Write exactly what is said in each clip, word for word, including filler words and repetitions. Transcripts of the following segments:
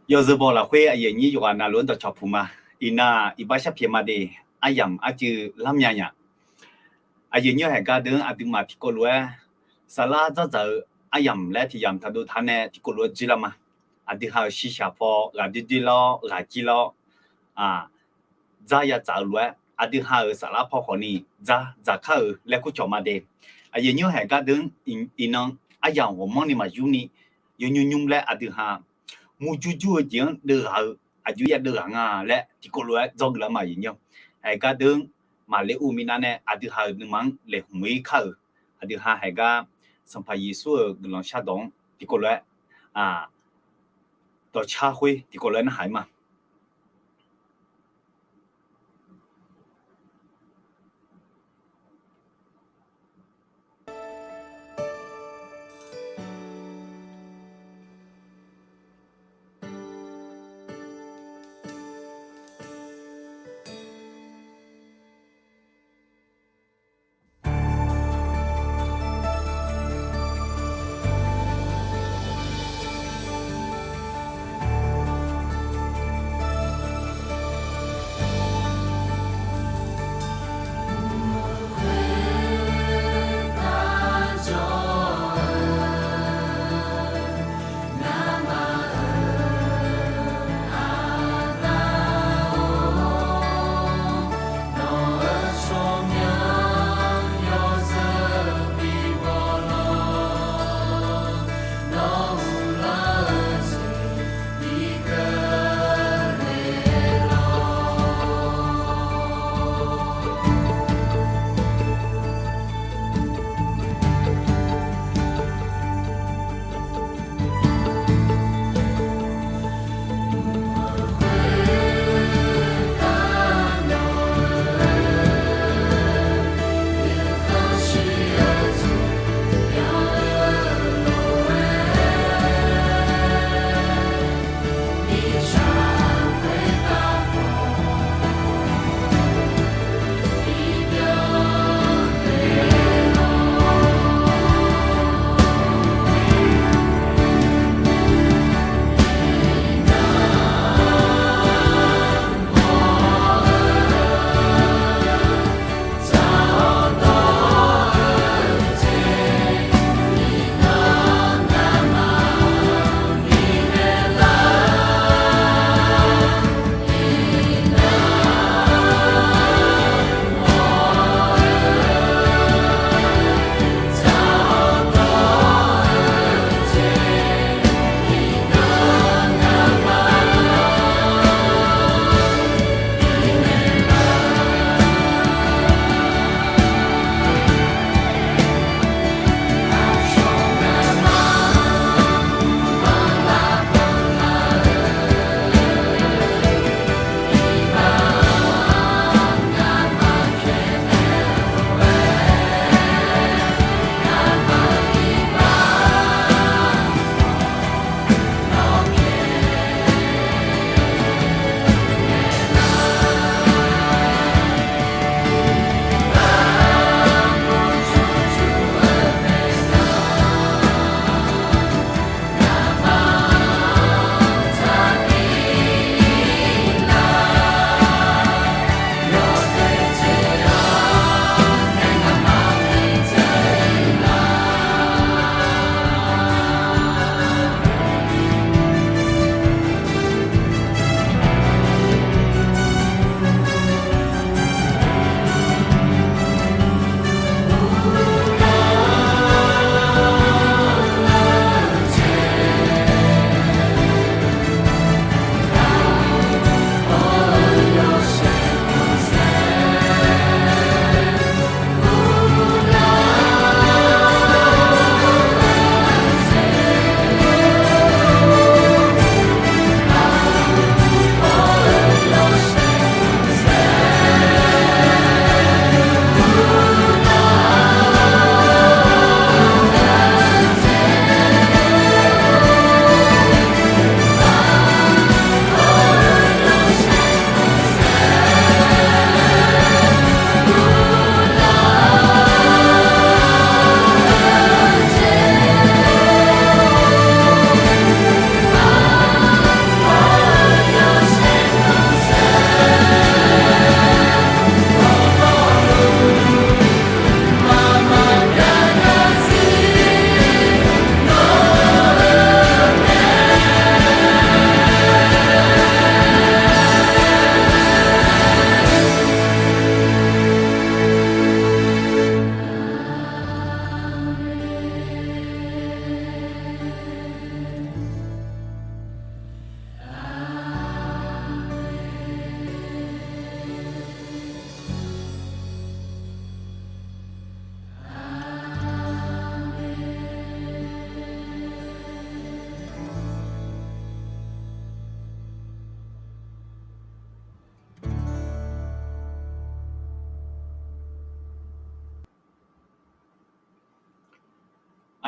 Yawzeu baw lafkhoer aqyuif aqnyir yawqghaq navluf-anr dawqcawq puq ma. Iqnan iqbax sharpyaeq ma de, aryamq arcuiv larmya nya. Aqyuif aqnyir haeqgar deuq-anr aqduimaf tiqkawv lof-aer saflar dzardzaq-eu aryamq laer tiq yamq taqdov taq nae tiqkawv lof-aer dzoerlar ma. Aqdui ha-euq shiqshaq paw ghaqdoer doer lawr, ghaq jir lawr, dzar ya tsaf-eu lof-aer aqdui ha-euq saflar paw khawfni dzar dzaqkar-euq laer kurcawq ma de. Aqyuif aqnyir haeqgar deuq-anr iqnan aryamq ghawqmanrni maqyurni yawnymr nymr laer aqdui ha murjur jur-eu jeq-anr deuvghaq-eu aqjox ya deuvghaq nga laer tiqkawv lof-aer dzawgeuf lar ma aqyuif aqnyir. Haeqgar deuq-anr maqle ur minav nae aqdui ha-euq nuima-anr laeqhmq-ir kar-euq aqdui ha haeqgar Sanqpaq Yeqsur-euq guiqlanq shardawq-anr tiqkawv lof-aer dawqcar khoer tiqkawv lof-aer narhaq-ir ma.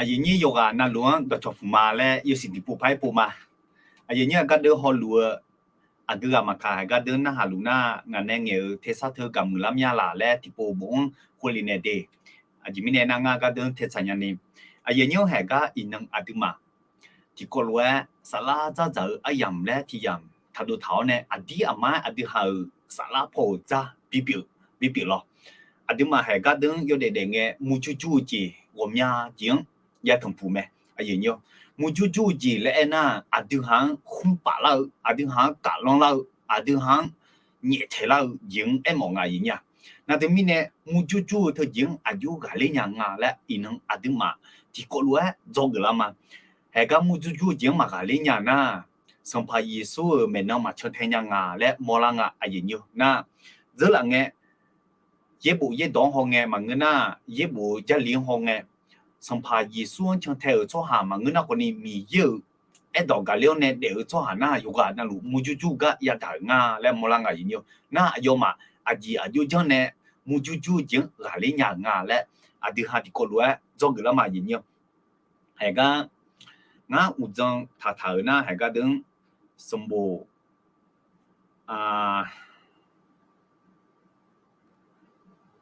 Aqyuif nyir yawqghaq navluf-anr dawqcawq puq ma laer yawsiq tiqpov par-aer pov ma. Aqyuif nyir aqgar deuq hawluf-eu aqgeu ghaq maqkaq haeq gar deuq narhaq luf nar, ngaq nae ngaeq-euq tersar teu gaqmuiq lar mya laf laer tiqpov bof-anr khov lef naeq de. Aqjeq mirnae nar ngar gar deuq-anr tae tsaq nyani, aqyuif nyir haeq gar iqnan aqduimaf tiqkawv lof-aer saflar dzardzaq-eu aryamq laer tiq yamq taqdov taq-awr nae aqdir aqmar-aer aqdui ha-euq saflar paw-euq dzar bipyeuf bipyeuf lawr. Aqduimaf haeq gar deuq-anr yawdaef daef ngae murjur jur-eu jeq ghawqmya jeq-anr yatanq puq mae. Murjur jur-eu jeq laer aernar, aqdui ha-anr khmr paf lar-eu, aqdui ha-anr kaflanr lar-eu, aqdui ha-anr nyaeftaeq lar-eu jeq-anr aermawf nga aqyuif nyir-aq. Nar teumirnae murjur jur-eu teujeq-anr aqjox ghaqler nya nga laer iqnan aqduimaf tiqkawv lof-aer dzawgeuf lar ma. Haeq gar murjur jur-eu jeq-anr maqghaqler nya nar, Sanqpaq Yeqsur-euq maeqnan maqcan tae nya nga laer mawrlar nga aqyuif nyir nar, dzeurlaf ngae yaerbof yaerdawq-anr hawngae maqngeur nar, yaerbof-eu Jarlif-anr hawngae, Sanqpaq Yeqsur-anr can tae-euq tsawrhaq maqngeur nar khawfni Miqyaer-euq aerdawq gaqler-awr nae daef-eu tsawrhaq nar yawqghaq navluf murjur jur gar yadaq-euq nga laer mawrlar nga aqyuif nyir. Nar aqyawfmaf aqjeq aqjox janr nae murjur jur-eu jeq-anr ghaqler nya-euq nga laer aqdui ha tiqkawv lof-aer dzawgeuf lar ma aqyuif nyir. Haeq gar ngar uqdzan taqtaq-euq nar haeq gar deuq-anr sanqbof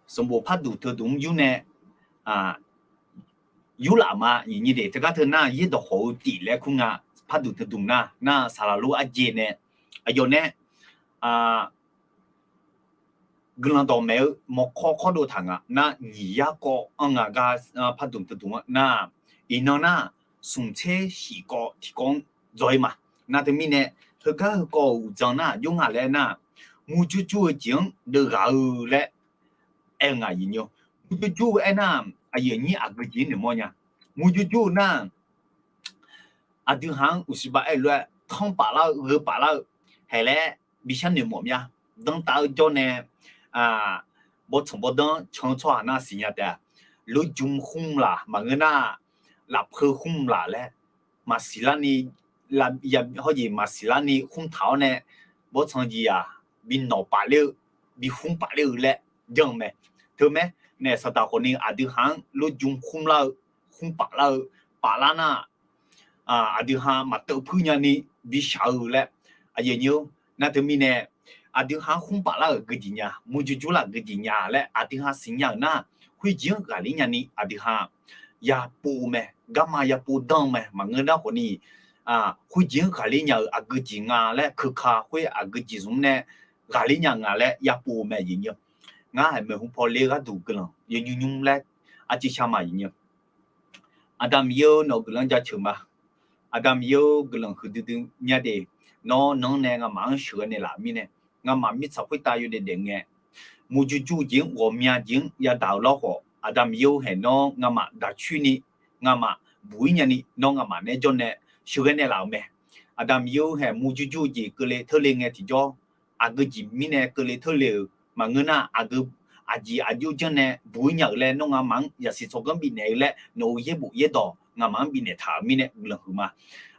sanqbof parduq teuduq-anr yur nae yurlaf ma aqyuif nyir de. Teugar teu nar yaerdawq khawf-eu tif laer kur nga. Parduq teuduq nar nar saqlaq lof arjeq nae aqyawf nae guiqlanq dawqmaeq-eu mawrkawr kawrdov taq nga nar nyiq yar kawv-anr nga gar parduq teuduq-anr nar, iqnan nar smq tser shif kawv tiqkawv-anr dzaw-ir ma. Nar teumirnae heugar heukawv-euq uqdzan nar aqjox nga laer nar, murjur jur-eu jeq-anr deuvghaq-eu laer aer-eu nga aqyuif nyir. Murjur jur-eu aernar, aqyuif aqnyir aqgeu jeq-anr noeqmawr nya. Murjur jur-eu nar, aqdui ha-anr uqsiqbav aer-eu lof-aer tanr paf lar-eu gheu paf lar-eu haeq laer bi sharnoeq mawf mya. Danrtav-eu jawr nae bawrtsanq bawrdanr can-eu tsawrhaq nar siqnya taef-a. Lurjm khmr laq maqngeur nar, lafpeu khmr laq laer maqsiq larni, hawjeq maqsiq larni khmr taq-awr nae bawrtsanq jeq-aq bi nawq paf ler-eu, bi khmr paf ler-eu laer janr-eu mae. Teumae nae saqdaq khawfni aqdui ha-anr lurjm khmr lar-eu, khmr paf lar-eu, paf lar nar aqdui ha maqteuv puir nyani bi shaq-eu laer aqyuif nyir-or. Nar teumirnae aqdui ha-anr khmr paf lar-euq geujeq nya, murjur jur lar-euq geujeq nya laer aqdui ha siqnya-euq nar, khoerjeq-anr ghaqler nyani aqdui ha yapov-eu mae. Garma yapov danr-eu mae. Maqngeur nar khawfni khoerjeq-anr ghaqler nya-euq aqgeu jeq nga laer keuka khoer aqgeu jeq zmq nae ghaqler nya nga laer yapov-eu mae aqyuif nyir. Ngar haiq maeqhu paw ler gharduq guiqlanq yawnymr nymr laer arciv shar ma aqyuif nyir. Aqda Miqyaer-or, nawq-euq guiqlanq jaceuq ma. Aqda Miqyaer-or, guiqlanq huiqdui dui nya de. Nawr nan-anr nae ngamaf-anr sheuqghae naeqlaf-euq mirnae, ngamaf mirtsaq khoertav yawdaef daef ngae, murjur jur-eu jeq-anr ghawqmya jeq-anr yadaq-euq lawr khawf, Aqda Miqyaer-or, haeq nawr ngamaf daq coer ni, ngamaf buq-ir nyani nawr ngamaf naeq-aer jawr nae sheuqghae naeqlaf-euq mae. Aqda Miqyaer-or, haeq murjur jur-eu jeq keuvle teurle ngae tiqjawr, aqgeu jeq mirnae keuvle teurle-euq maqngeur nar, aqgeu aqjeq aqjox janr nae buq-ir nya-euq laer nawr ngamaf-anr yasiq tsawrganr bifnaeq-eu laer nawq-euq yaerbof yaerdawq ngamaf-anr bifnaeq taq-euq mirnae guiqlanq huiq ma.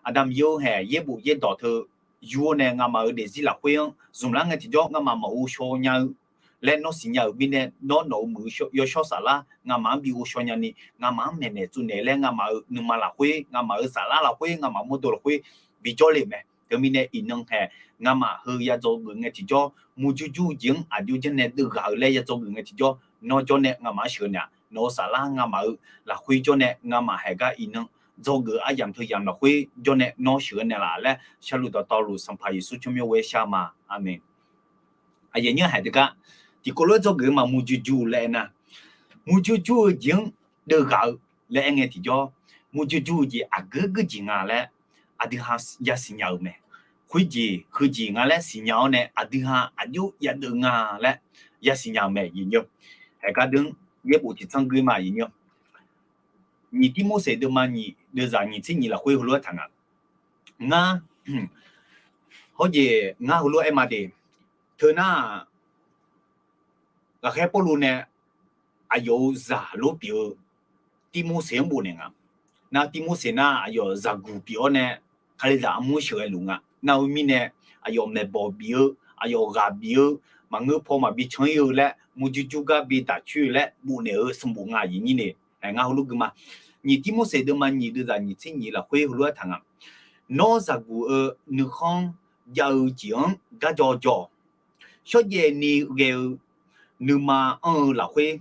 Aqda Miqyaer-or, haeq yaerbof yaerdawq teu yur-awr nae ngamaf-euq daefzir lafkhoer-anr zmqlar ngae tiqjawr ngamaf maqghov shaw nya-eu laer nawr siqnya-euq mirnae, nawr nawq-euq muiq-eu yawshawr saflar ngamaf-anr bi ghovshaw nyani, ngamaf-anr maeqnaeq tsovnaeq laer ngamaf-euq nuima lafkhoer, ngamaf-euq saflar lafkhoer, ngamaf mawrdo lafkhoer bijawr le-euq mae. Teumirnae iqnan haeq ngamaf heu yadzawgeuf ngae tiqjawr, murjur jur-eu jeq-anr aqjox janr nae deuvghaq-eu laer yadzawgeuf ngae tiqjawr, nawr jawr nae ngamaf-anr sheuqghae naeq-aq, nawq-euq saflar ngamaf-euq lafkhoer jawr nae ngamaf haeq gar iqnan dzawgeuf-eu aryamq teu yamq lafkhoer jawr nae nawr sheuqghae naeqlaf laer sharluf dawqtawvluf Sanqpaq Yeqsur tsawrmyanr ghoer shar ma. Aqmeq. Aqyuif aqnyir haeq teugar tiqkawv lof-aer dzawgeuf-eu ma murjur jur-eu laer aernar, murjur jur-eu jeq-anr deuvghaq-eu laer aer ngae tiqjawr, murjur jur-eu jeq aqgeu geujeq nga laer aqdui ha yasiq nya-euq mae. Khoerjeq heujeq nga laer siqnya-awr nae aqdui ha aqjox yadeuv nga laer yasiq nya-euq mae aqyuif nyir. Haeq gar deuq-anr yaerbof tiqtsanr gui ma aqyuif nyir. Nyiq Tirmorseq deuvma nyiq deuvzaq nyiq tser nyiq lafkhoer heulof-aer taq nga. Ngar hawjeq ngar heulof-aer aer ma de. Teu nar, ghaqkhaer Pawrluv nae aqyawf-euq zaq lof pyeuf-eu Tirmorseq-anr bofnaeq nga. Nar Tirmorseq nar aqyawf zaqguq pyeuf-awr nae Kalizaq armur sheuqghae luf nga. Nar-eu mirnae aqyawf maeqbawq bif-eu, aqyawf ghaq bif-eu, maqngeur paw maqbi can-ir-eu laer murjur jur gar bi daq coer-eu laer bofnaeq-eu sanqbof nga aqyuif nyir ni. Ngar heulof gui ma. Nyiq Tirmorseq deuvma nyiq deuvzaq nyiq tser nyiq lafkhoer heulof-aer taq nga. Nawr zaqguq-eu nuikhanr jav-eu jeq-anr garjawr jawr-awq. Shawrjaev ni ghae-eu nuima anr-eu lafkhoer,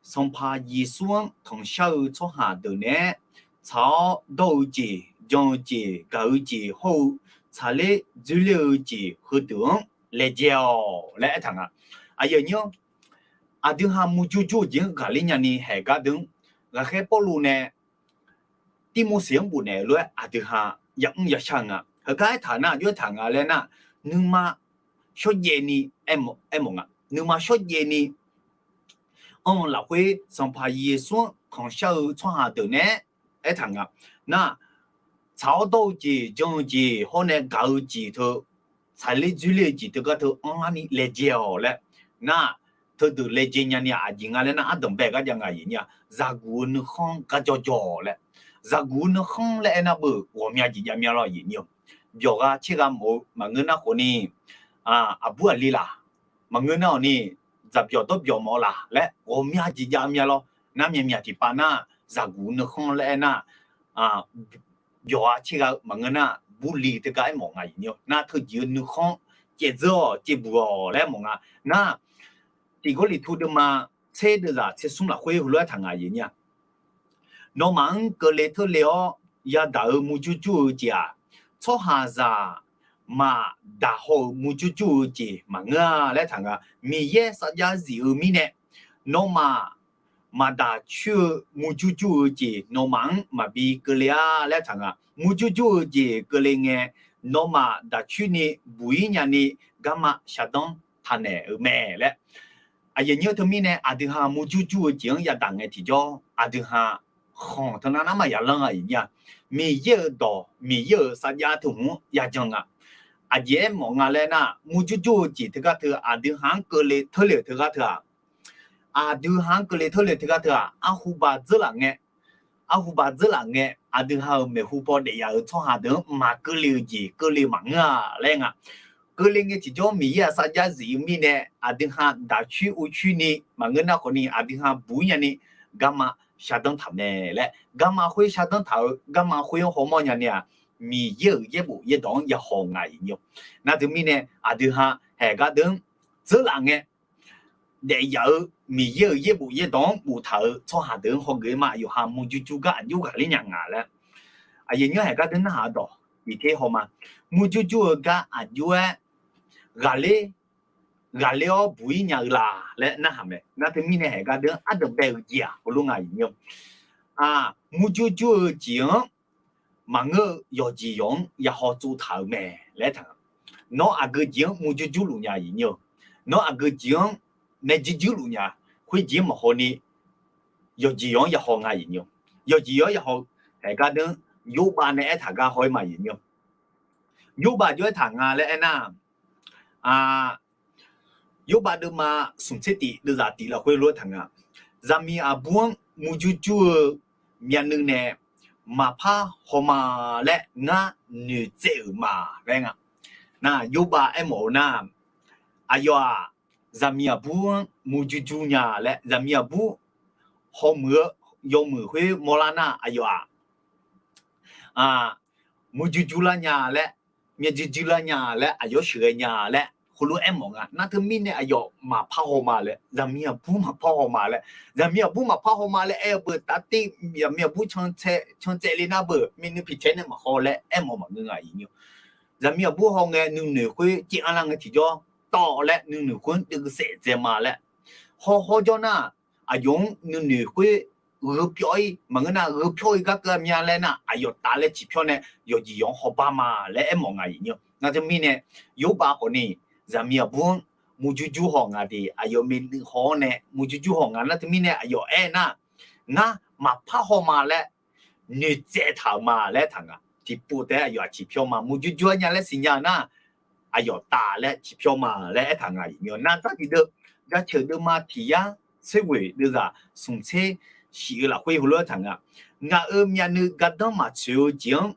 Sanqpaq Yeqsur-anr tanqshar-eu tsawrhaq deuq naeq-aer tsaq-awr dawr-eu jeq, jan-eu jeq, gaq-eu jeq hawr-eu tsaqler dzoerler-eu jeq heudeuq-anr laejae-awq laer aertaq nga. Aqyuif aqnyir-anr, aqdui ha murjur jur-eu jeq-anr ghaqler nyani haeq gar deuq-anr, ghaqkhaer Pawrluv nae Tirmorseq-anr bofnaeq-eu lof-aer aqdui ha yamr yashar-eu nga. Heugar aertaq nar, aqjox aertaq nga laer nar, nuima shawrjaev ni aermawf nga. Nuima shawrjaev ni anr-eu lafkhoer Sanqpaq Yeqsur-anr tanqshar-eu tsawrhaq deuq nae aertaq nga. Nar, tsaq-awr dawr-eu jeq, jan-eu jeq hawr nae gaq-eu jeq teu, tsaqler dzoerler-eu jeq teugar teu anrlar ni laejae-awq laer. Nar, teudeuq laejae nyani aqjeq nga laer nar, ardanqbae gar jav nga aqyuif aqnyir-aq, zaqguq-eu nuikhanr garjawr jawr-awq laer. Zaqguq-eu nuikhanr laer aernar beu ghawqmya jeq jav mya lawr aqyuif aqnyir-awq. Byawqgha tser gha mawf-eu maqngeur nar khawf ni, aqbur aqli laq maqngeur nar-awq ni, dzaqbyawq dawrbyawq mawf-eu laq laer ghawqmya jeq jav mya lawr. Nar myaqmyaq tiqpav nar, zaqguq-eu nuikhanr laer aernar, byawqgha tser gha-eu maqngeur nar, burli teugar aermawf nga aqyuif aqnyir-awq. Nar teujeq-eu nuikhanr caevdzeur-awq, caevbuq-awq laer aermawf nga. Nar, Tiq Gawrliqtu deuvma tser deuvzaq tser smr lafkhoer heulof-aer taq nga aqyuif aqnyir-aq, nawmaf-anr keuvle teurle-awr yadaq-eu murjur jur-eu jeq-aq, tsawrhaqzaq maqdaq haw-euq murjur jur-eu jeq maqngeur-a laer taq nga. Miqyaer sarjax zif-eu mirnae, nawmaf maqdaq coer-eu murjur jur-eu jeq nawmaf-anr maqbi keuvle-a laer taq nga. Murjur jur-eu jeq keuvle ngae, nawmaf daq coer ni buq-ir nyani garma shaqdanr taqnaeq-eu mae laer. Aqyuif aqnyir teumirnae aqdui ha murjur jur-eu jeq-anr yadaq ngae tiqjawr aqdui ha khanq teu nar narmaf yalanr-a aqyuif aqnyir-aq, Miqyaer-euq dawq Miqyaer-euq sarjax teu hmq-anr yajan nga. Aqjeq aermawf nga laer nar, murjur jur-eu jeq teugar teu aqdui ha-anr keuvle teurle-euq teugar teu-aq, aqdui ha-anr keuvle teurle teugar teu-aq, arhuba dzeurlaf ngae, arhuba dzeurlaf ngae, aqdui ha-euq maeqhu paw daefyaf-euq tsawrhaq deuq-anr maqkeuvle-eu jeq keuvle maqngeur-a laer nga. Keuvle ngae tiqjawr Miqyaer-aq sarjax zif-eu mirnae, aqdui ha daq coer ur coer ni maqngeur nar khawf ni aqdui ha buq-ir nyani garma shaqdanr taq mae laer, garma khoer shaqdanr taq-eu garma khoer-anr hawmawr nyani-aq, Miqyaer-euq yaerbof yaerdawq-anr yahaw nga aqyuif aqnyir-awq. Nar teumirnae aqdui ha haeq gar deuq-anr dzeurlaf ngae, daefyaf-eu Miqyaer-euq yaerbof yaerdawq-anr boftaq-euq tsawrhaq deuq-anr hawgeuf-aer ma, yawqha murjur jur gar aqjox ghaqler nya nga laer. Aqyuif aqnyir haeq gar deuq narhaq-eu dawq tiqter hawma, murjur jur-eu gar aqjox-aer ghaqler, ghaqler-awr buq-ir nya-eu la laer narhaq mae. Nar teumirnae haeq gar deuq-anr ardanqbae-eu jeq-aq heulof nga aqyuif aqnyir-awq. Murjur jur-eu jeq-anr maqngeur-eu yawqjeq yawq-anr yahaw tsovtaq-euq mae laer taq nga. Nawr aqgeu jeq-anr murjur jurluf nya aqyuif aqnyir-eu, nawr aqgeu jeq-anr maerjuir juirluf nya, khoerjeq-anr maqhaw ni yawqjeq yawq-anr yahaw nga aqyuif aqnyir-eu. Yawqjeq yawq-anr yahaw-eu haeq gar deuq-anr Yorbav nae aertaq gar haw-aer ma aqyuif aqnyir-eu. Yorbav jawr-aer taq nga laer aernar, Yorbav deuvma smq tser tif deuvzaq tif lafkhoer lof-aer taq nga. Zaqmiq aqbur-anr murjur jur-eu myavnuiv nae maqpar hawma laer ngar noeqtsaev-euq ma laer nga. Nar Yorbav aermawf-eu nar, aqyawf-aq zaqmiq aqbur-anr murjur jur nya laer, zaqmiq aqbur hawmuiq-eu yawmuiq khoer mawrlar nar aqyawf-aq murjur jurlar nya laer, myavjuir juirlar nya laer, aqyawf sheuqghae nya laer heulof-aer aermawf nga. Nar teumirnae aqyawf maqpar hawma laer, zaqmiq aqbur maqpar hawma laer, zaqmiq aqbur maqpar hawma laer aer-eu beu taftir, zaqmiq aqbur can tsaev le nar beu myavnuiv piqtae nae maqhaw laer aermawf maqngeur nga aqyuif aqnyir-eu. Zaqmiq aqbur hawngae nuinoeq khoer caev anrlar ngae tiqjawr tawv laer nuinoeq khoer-anr deuvsaef dzae ma laer, haw hawjawr nar aqyawf-anr nuinoeq khoer gheu pyawv-ir maqngeur nar, gheu pyawv-ir gar keuv-a mya laer nar, aqyawf taf laer ciqpyawr nae yawqjeq yawq-anr hawbar ma laer aermawf nga aqyuif aqnyir-eu. Nar teumirnae Yorbav khawf ni zaqmiq aqbur-anr murjur jur haw nga de, aqyawf myavnuiv haw-awr nae murjur jur haw nga. Nar teumirnae aqyawf aer nar, ngar maqpar hawma laer noeqtsaev taq-euq ma laer aertaq nga. Tiqpov taef-aer aqyawf-aq ciqpyawr ma, murjur jur-aer nya laer siqnya-eu nar, aqyawf taf laer ciqpyawr ma laer aertaq nga aqyuif aqnyir-eu. Nar tsar tiqdeuv jaceuq deuvma tiq yar tser ghoeq deuvzaq smq tser shif-eu lafkhoer heulof-aer taq nga. Ngaq-euq myavnuiv gardanr maqtsoeq-eu jeq-anr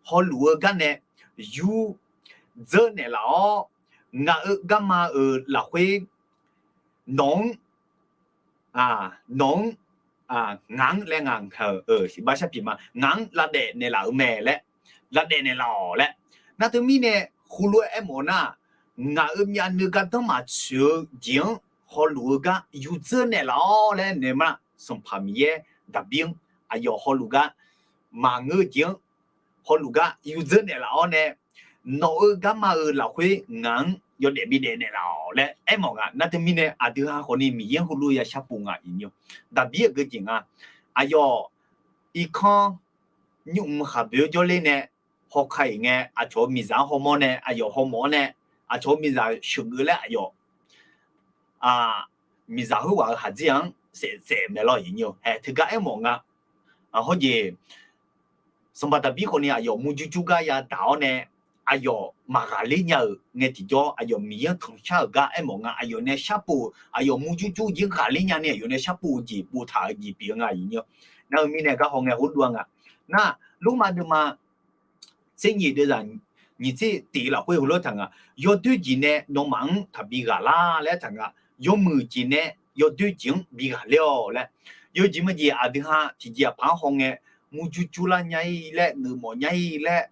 hawluf-eu gar nae yur dzeur naeqlaf-awr, ngaq-euq garma-euq lafkhoer nawq-anr nawq-anr ngaq-anr laer ngaq-euq iqbax sharpiq ma, ngaq-anr lavdaef naeqlaf-euq mae laer, lavdaef naeqlaf-awq laer. Nar teumirnae heulof-aer aermawf nar, ngaq-euq myavnuiv gardanr maqtsoeq-eu jeq-anr hawluf-eu gar yurdzeur naeqlaf-awr laer noeq ma. Sanqpaq Miqyaer Daqbir-anr aqyawf hawluf gar maqngeur-eu jeq-anr hawluf gar yurdzeur naeqlaf-awr nae, nawq-euq garma-euq lafkhoer ngaq-anr yawdaef bidaef naeqlaf-awq laer aermawf nga. Nar teumirnae aqdui ha khawfni Miqyaer-anr heulof yashar pov nga iqnyir-awr, Daqbir-euq geujeq nga. Aqyawf irkanr nymr khaqboeq-eu jawrler nae hawka-iq ngae, aqcawq-euq miqzaq-anr hawmawr nae, aqyawf hawmawf-awr nae, aqcawq-euq miqzaq sheuqgeuf laer aqyawf miqzaq khoerghaq-euq haqdzir-anr saef saef-euq mae lawr iqnyir-awr, haeq teugar aermawf nga. Hawjeq, Sanqpaq Daqbir khawfni aqyawf murjur jur gar yadaq-awr nae, aqyawf maqghaqler nya-euq ngae tiqjawr, aqyawf Miqyaer-anr tanqshar-euq gar aermawf nga. Aqyawf nae sharpov-euq, aqyawf murjur jur jeq-anr ghaqler nyani aqyawf nae sharpov-eu jeq boftaq-euq jeq pyeuf-eu nga iqnyir-awr. Nar-eu mirnae gar hawngae hawr dov-a nga. Nar, Lormav deuvma tser nyiq deuvzaq nyiq tser tiq lafkhoer heulof-aer taq nga. Yawdoer jeq nae nawmaf-anr taqbi ghaqlar laer taq nga. Yawmuiq jeq nae yawdoer jeq-anr bi ghaqler-awq laer. Yawjeq maqjeq aqdui ha tiqjeq aqpaq-anr hawngae, murjur jur lar nya-ir laer, geufmawf nya-ir laer,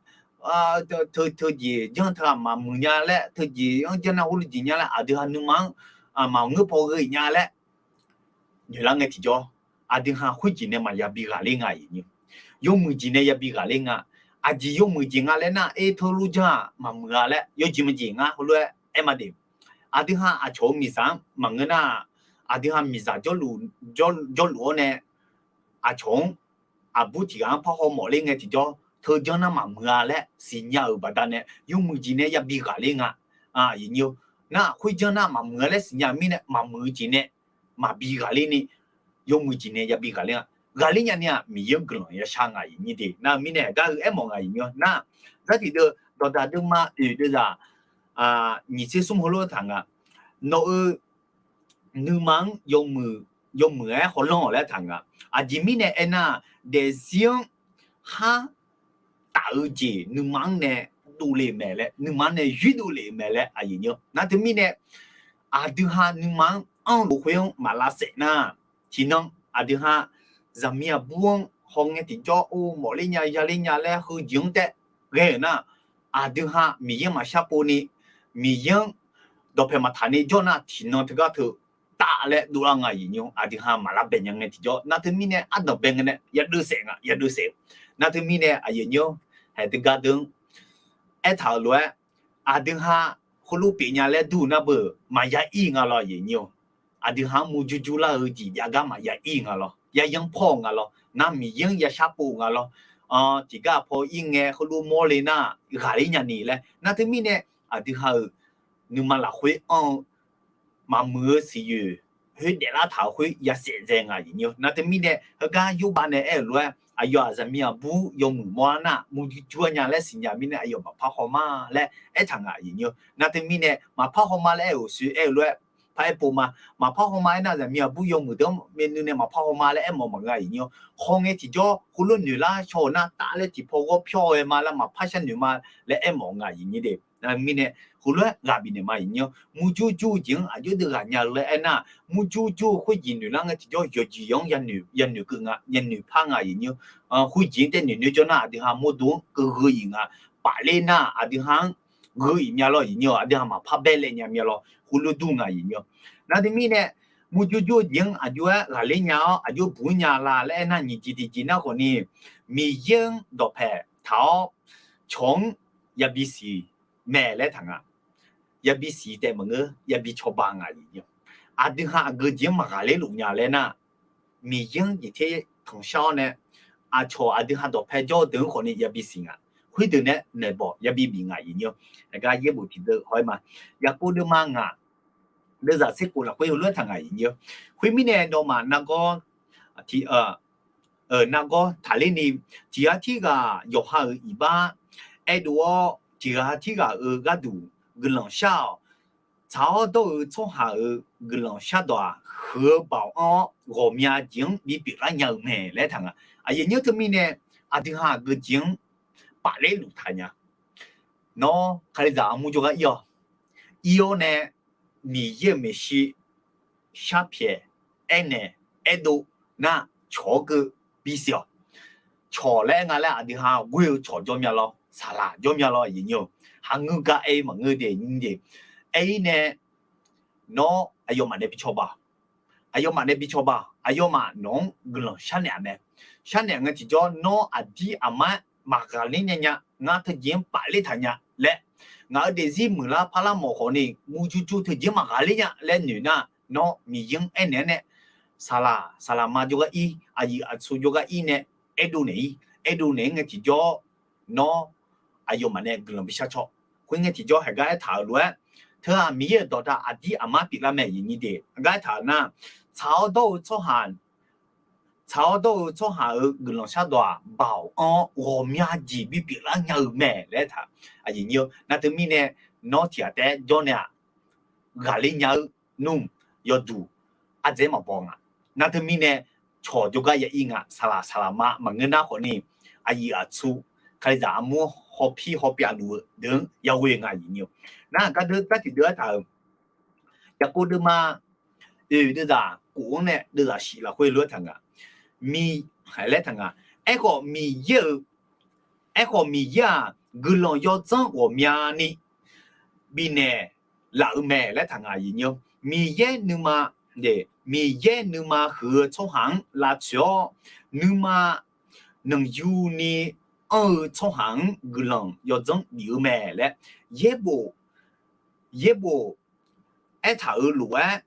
teu teujeq janr teughaq maqmuiq nya laer, teujeq-anr janr nar heulof jeq nya laer, aqdui ha nuima-anr maqngeur paw gheu-iq nya laer noeqlar ngae tiqjawr, aqdui ha khoerjeq nae maqya bi ghaqler nga iqnyir. Yawmuiq jeq nae yabi ghaqler nga. Aqjeq yawmuiq jeq nga laer nar, aer teulof janr-aq maqmuiq-a laer yawjeq maqjeq ngar heulof-aer aer ma de. Aqdui ha aqcawq-euq miqzaq-anr maqngeur nar, aqdui ha miqzaq jawrluf-awr nae aqcawq-anr aqbur tiq ghaq-anr parhaw mawf ler ngae tiqjawr, teujanr nar maqmuiq-a laer siqnya-euq baqdanae yawmuiq jeq nae yabi ghaqler nga. Nar khoerjanr nar maqmuiq-a laer siqnya-euq mirnae maqmuiq-eu jeq nae maqbi ghaqler ni, yawmuiq jeq nae yabi ghaqler nga. Ghaqler nyani-aq Miqyaer-anr guiqlanq yashar nga iqnyir de. Nar-eu mirnae gar-eu aermawf nga iqnyir-awr nar, zar tiq deuv dawqdaq deuvma oeq deuvzaq nyiq tser smr heulof-aer taq nga. Nawq-euq nuima-anr yawmuiq-aer hawlanr-awq laer taq nga. Aqjeq mirnae aernar, daefzir-anr har taf-eu jeq nuima-anr nae dovle-euq mae laer, nuima-anr nae yoerdov le-euq mae laer aqyuif nyir-awr. Nar teumirnae aqdui ha nuima-anr anrlof khoer-anr maq lavsaef nar, tiqnan aqdui ha zaqmiq aqbur-anr hawngae tiqjawr or mawfler nya yaler nya laer heujeq-anr taef ghae-euq nar, aqdui ha Miqyaer maqshar pov ni, Miqyaer-anr dawqpae maqtaq ni jawr nar tiqnan teugar teu taf laer dovlar nga iqnyir-awr, aqdui ha maq lavbae nya ngae tiqjawr. Nar teumirnae ardanq bae ngae nae yadeuv saef nga, yadeuv saef-eu. Nar teumirnae aqyuif nyir-awr, haeq teugar deuv-anr aertaq-euq lof-aer, aqdui ha heulof pyeuf nya laer dur nar beu maqya ir nga lawr aqyuif nyir-awr. Aqdui ha-anr murjur jur lar-eu jeq jav gar maqya ir nga lawr, yayanr paw nga lawr, nar Miqyaer-anr yashar pov nga lawr. Tiqgar paw ir ngae heulof mawrle nar ghaqler nyani laer. Nar teumirnae aqdui ha-euq nuima lafkhoer anr-eu maqmuiq-eu siqyoeq khoer daeflar taq-euq khoer yasaef dzae nga iqnyir-awr. Nar teumirnae heugar yurbav nae aer-euq lof-aer, aqyawf-aq zaqmiq aqbur yawmuiq mawrlar nar murjur jur-a nya laer siqnya mirnae aqyawf maqpar hawma laer aertaq nga iqnyir-awr. Nar teumirnae maqpar hawma laer aer-euq sui aer-eu lof-aer paraer pov ma. Maqpar hawma aernar zaqmiq aqbur yawmuiq deuq-anr maeqnui nae maqpar hawma laer aermawf maqnga iqnyir-awr. Hawngae tiqjawr heulof noeqlar shaw-euq nar taf laer tiqpaw ghawr pyawr-eu ma laer maqpar sharnoeq ma laer aermawf nga iqnyir de. Nar mirnae heulof-aer ghaq bifnaeq ma iqnyir-awr. Murjur jur-eu jeq-anr aqjox deuv ghaq nya-eu laer aernar, murjur jur-eu khoerjeq noeqlar ngae tiqjawr yawqjeq yawq-anr yanoeq keuv nga, yanoeq par nga iqnyir-awr. Khoerjeq-anr tae noeqnoeq jawr nar aqdui ha mawrdo-anr keuv gheu-iq nga. Pafler nar aqdui ha-anr gheu-iq mya lawr iqnyir-awr, aqdui ha maqpar baer lae nya mya lawr heulof dur nga iqnyir-awr. Nar teumirnae murjur jur-eu jeq-anr aqjox-aer ghaqler nya-awr aqjox buq-ir nya la laer aernar nyiq jeq tiqjeq nar khawfni, Miqyaer-anr dawqpae taq-awr cawq-anr yabi siq mae laer taq nga. Yabi siq taef maqngeur, yabi cawba nga iqnyir-awr. Aqdui ha aqgeu jeq-anr maqghaqler luf nya laer nar, Miqyaer-anr jeq ter tanqshar-awr nae aqcawq aqdui ha dawqpae jawr-eu deuq-anr khawfni yabi siq nga. Khoerdeuq nae maeqbawq yabi bif nga iqnyir-awr. Aqgar yaerbof tiqdeuv haw-aer ma. Yaqkov deuvma ngaq deuvzaq tser khof lafkhoer heulof-aer taq nga iqnyir-awr. Khoermirnae nawmaf nargawr tiq nargawr taqler ni, tiq ghaq tirghaq yawqha-euq iqbax aerdov-awr, tiq ghaq tirghaq-euq gharduq guiqlanq shar-awq. Tsaq-awr dawr-eu tsawrhaq-euq guiqlanq shardawq-aq, huiq-eu baoq anr-awr ghawqmya jeq-anr bipyeuf lar nya-euq mae laer taq nga. Aqyuif nyir teumirnae aqdui ha aqgeu jeq-anr pafler luf taq nya. Nawr kalizaq armur jawrgar ir-awq. Ir-awr nae Miqyaer-euq maeqshi sharpyaeq aernaeq aerdov nar, cawq-awr keuv bisiq-awq. Cawq laer aer nga laer aqdui ha ghoer-eu cawq jawr mya lawr, saqlaq jawr mya lawr aqyuif aqnyir-or. Haqngeur gar aer-ir maqngeur de nyi de. Aer-ir nae nawr aqyawfmaf nae bi cawba-awq. Aqyawfmaf nae bi cawba-awq. Aqyawfmaf nawq-anr guiqlanq sharnaeq-aq mae. Sharnaeq ngae tiqjawr nawr aqdir aqmar-aer maqghaqler nya nya, ngar teujeq-anr pafler taq nya laer, ngaq-euq daefzir muiqlar parlar mawf khawf ni murjur jur teujeq-anr maqghaqler nya laer noeq nar, nawr Miqyaer-anr aernaeq-aer nae saqlaq saqlaqma jawrgar ir, aqyuif aqtsu jawrgar ir nae aerdov naeq-ir. Aerdov naeq-ir ngae tiqjawr nawr aqyawfmaf nae guiqlanq bishar caw. Khoerngae tiqjawr heugar aertaq-euq lof-aer, teu-aq Miqyaer-euq dawqdaq aqdir aqmar pyeuflar mae aqyuif aqnyir de. Heugar aertaq-euq nar, tsaq-awr dawr-eu tsawrhaq tsaq-awr dawr-eu tsawrhaq-euq guiqlanq shardawq-aq, baoq anr-awr ghawqmya jeq bipyeuf lar nya-eu mae laer aertaq. Aqyuif aqnyir-or, nar teumirnae nawr tiqghaq taef-aer jawr nae-aq, ghaqler nya-eu nmr yawduq ardzaeq-aer maqbaw nga. Nar teumirnae cawq jawrgar ya ir nga, saqlaq saqlaqma maqngeur nar khawf ni, aqyuif aqtsu, kalizaq armur hawpir hawpyav luf-eu deuq-anr yaghoe nga aqyuif aqnyir-or. Nar aqgar deuq gar tiqdeuq aertaq-euq, Yaqkov deuvma oeq deuvzaq kof-anr nae deuvzaq shif lafkhoer lof-aer taq nga. Miq, laer taq nga. Aerkhawf Miqyaer-euq, aerkhawf Miqyaer-aq guiqlanq yawdzanr ghawqmyani bifnaeq laf-eu mae laer taq nga aqyuif aqnyir-or. Miqyaer nuima, Miqyaer nuima huiq-eu tsawrhaq-anr lavtsoeq-awr, nuima nanqyuni anr-eu tsawrhaq-anr guiqlanq yawdzanr bif-eu mae laer, yaerbof, yaerbof aertaq-euq lof-aer,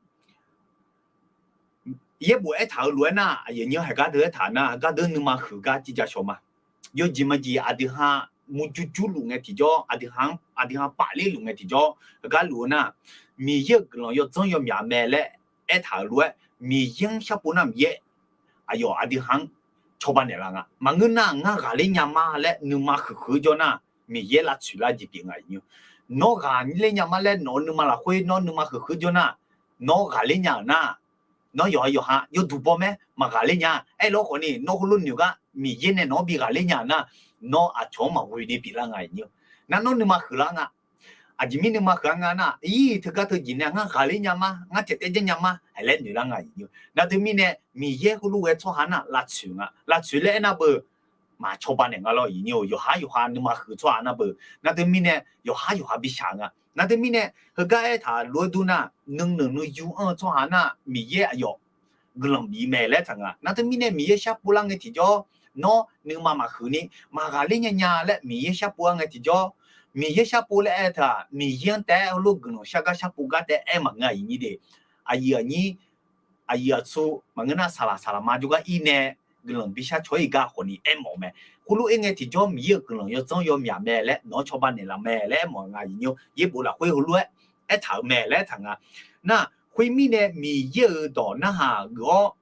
yaerbof aertaq-euq lof-aer nar, aqyuif aqnyir-or, heugar deuq aertaq nar, heugar deuq nuima huiq gar tiqjaq shawq ma. Yawjeq majeq aqdui ha murjur jurluf ngae tiqjawr, aqdui ha, aqdui ha pafler luf ngae tiqjawr, heugar luf-eu nar, Miqyaer-euq guiqlanq yawdzanr yawmyaq mae laer aertaq-euq lof-aer, Miqyaer-anr sharpov nar Miqyaer aqyawf aqdui ha-anr cawba naeqlaf nga. Maqngeur nar ngar ghaqler nya ma laer nuima huiqhuiq-eu jawr nar, Miqyaer lavtsoeq lar jeq pyeuf nga aqyuif aqnyir-or. Nawr ghaqler nya ma laer nawq-eu nuima lafkhoer nawr nuima huiqhuiq-eu jawr nar, nawr ghaqler nya-euq nar, nawr yawqha yawqha yawduq baw mae maqghaqler nya. Aerlof-aer khawf ni nawr heulof noeq gar Miqyaer nae nawq-anr bi ghaqler nya-euq nar, nawr aqcawq-anr maqghoe ni pyeuflar nga aqyuif aqnyir-or. Nar nawr nuima huiqlar nga. Aqjeq mirnae nuima huiq-a nga nar, ir teugar teujeq nae ngar ghaqler nya ma, ngar caevtaev janr nya ma, ae laer noeqlar nga aqyuif aqnyir-or. Nar teumirnae Miqyaer heulof ghae tsawrhaq nar lavtsoeq nga. Lavtsoeq laer aernar beu, maqcawba naeq nga lawr aqyuif aqnyir-or. Yawqhar yawqha nuima huiq tsawrhaq nar beu, nar teumirnae yawqhar yawqha bi shaq nga. Nar teumirnae heugar aertaq lof-aer dur nar, nuinanq nuiyu anr-eu tsawrhaq nar Miqyaer aqyawf guiqlanq bif mae laer taq nga. Nar teumirnae Miqyaer sharpov lar ngae tiqjawr, nawr nuima maqhuiq ni maqghaqler nya nya laer Miqyaer sharpov-a ngae tiqjawr, Miqyaer sharpov laer aer teu-aq, Miqyaer-anr taef-aer heulof guiqlanq shar gar sharpov gar taef-aer maqngeur aqyuif aqnyir de. Aqyuif aqnyir, aqyuif aqtsu maqngeur nar saqlaq saqlaqma jawrgar ir nae guiqlanq bishar caw-ir gar khawf ni aermawf-eu mae. Khoerlof-aer ngae tiqjawr Miqyaer-euq guiqlanq yawdzanr yawmyaq mae laer nawq-anr cawba naeqlaf mae laer aermawf-eu nga aqyuif aqnyir-or. Yaerbof lafkhoer heulof-aer aertaq-euq mae laer aer taq nga. Nar khoermirnae Miqyaer-euq dawq narhaq geuf-awr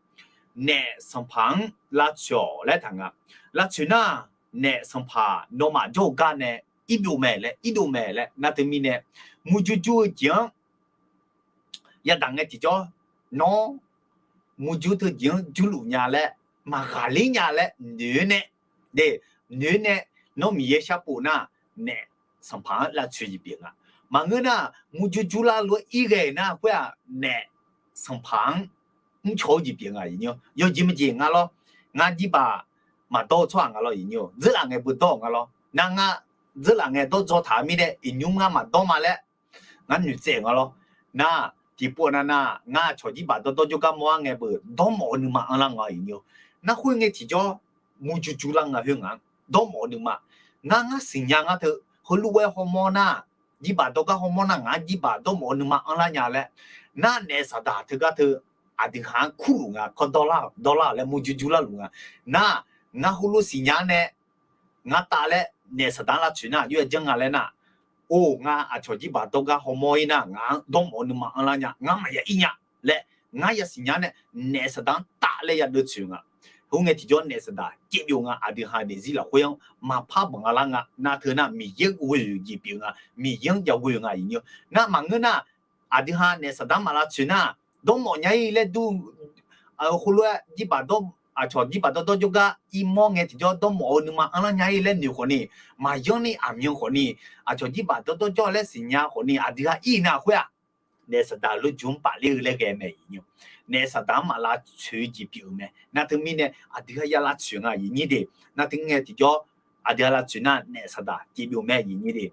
naef sanqpaq-anr lavtsoeq-awq laer taq nga. Lavtsoeq nar, naef sanqpaq nawmaf jawr-eu gar nae irdov mae laer, irdov mae laer. Nar teumirnae murjur jur-eu jeq-anr yadaq ngae tiqjawr, nawr murjur teujeq-anr jurluf nya laer, maqghaqler nya laer noeq-aer nae, de, noeq-aer nae, nawr Miqyaer sharpov nar, naef sanqpaq-anr lavtsoeq jeq pyeuf nga. Maqngeur nar, murjur jurlar lof-aer irghae nar khoer-aq, naef sanqpaq-anr mrcaw-eu jeq pyeuf nga aqyuif aqnyir-or. Yawjeq maqjeq nga lawr. Ngar jirbaq maqdawr-eu tsawrhaq nga lawr aqyuif aqnyir-or. Dzeurlaf ngae beu dawr-euq nga lawr. Nar ngar dzeurlaf ngae dawrdzaw taq-eu mirnae iqnymr ngar maqdawr ma laer ngar noeqtsaev-euq nga lawr. Nar tiqpov nav nar, ngar aqcawq jirbaq dawrdawr jawrgar mawr-ar ngae beu dawrmawf-eu nuima anrlar nga aqyuif aqnyir-or. Nar khoerngae tiqjawr murjur jurlar nga khoer ngaq-anr dawrmawf-eu nuima. Nar ngar siqnya ngar teu heulof-aer hawmawr nar, jirbaq dawrgar hawmawr nar ngaq-anr jirbaq dawrmawf-eu nuima anrlar nya laer. Nar naef saqdaq teugar teu aqdui ha-anr kurluf nga, kawrdawr lar-awq, dawrlar-awq laer murjur jurlar luf nga. Nar ngar heulof siqnya-ar nae ngar tav laer naef saqdaq-anr lavtsoeq nar aqjox-aer janr nga laer nar, or, ngar aqcawq jirbaq dawrgar hawmawr-ir nar ngaq-anr dawrmawf-eu nuima anrlar nya, ngar maqya ir nya laer ngar yasiqnya nae naef saqdaq-anr tav laer yadeuv tsoeq nga. Khoerngae tiqjawr naef saqdaq caevbyov nga, aqdui ha daefzir lafkhoer-anr maqpar banq nga lar nga. Nar teu nar Miqyaer ghoe-euq jeq pyeuf nga, Miqyaer-anr yaghoe-eu nga aqyuif aqnyir-or. Nar maqngeur nar, aqdui ha naef saqdaq-anr maq lavtsoeq nar, dawrmawf nya-ir laer dur, khoerlof-aer jirbaq dawr, aqcawq jirbaq dawrdawr jawrgar irmawr ngae tiqjawr dawrmawf-eu nuima anrlar nya-ir laer noeq khawf ni, maqyanr ni aqmyan khawf ni, aqcawq jirbaq dawrdawr jawr laer siqnya khawf ni aqdui ha ir nar khoer-aq, naef saqdaq lof jmq-anr pafler-eu laer ghae mae aqyuif nyir-awr. Naef saqdaq-anr maq lavtsoeq-eu jeq pyeuf-euq mae. Nar teumirnae aqdui-a ya lavtsoeq nga aqyuif nyir de. Nar teumirnae tiqjawr aqdui-a lavtsoeq nar naef saqdaq jeq byov mae aqyuif nyir de.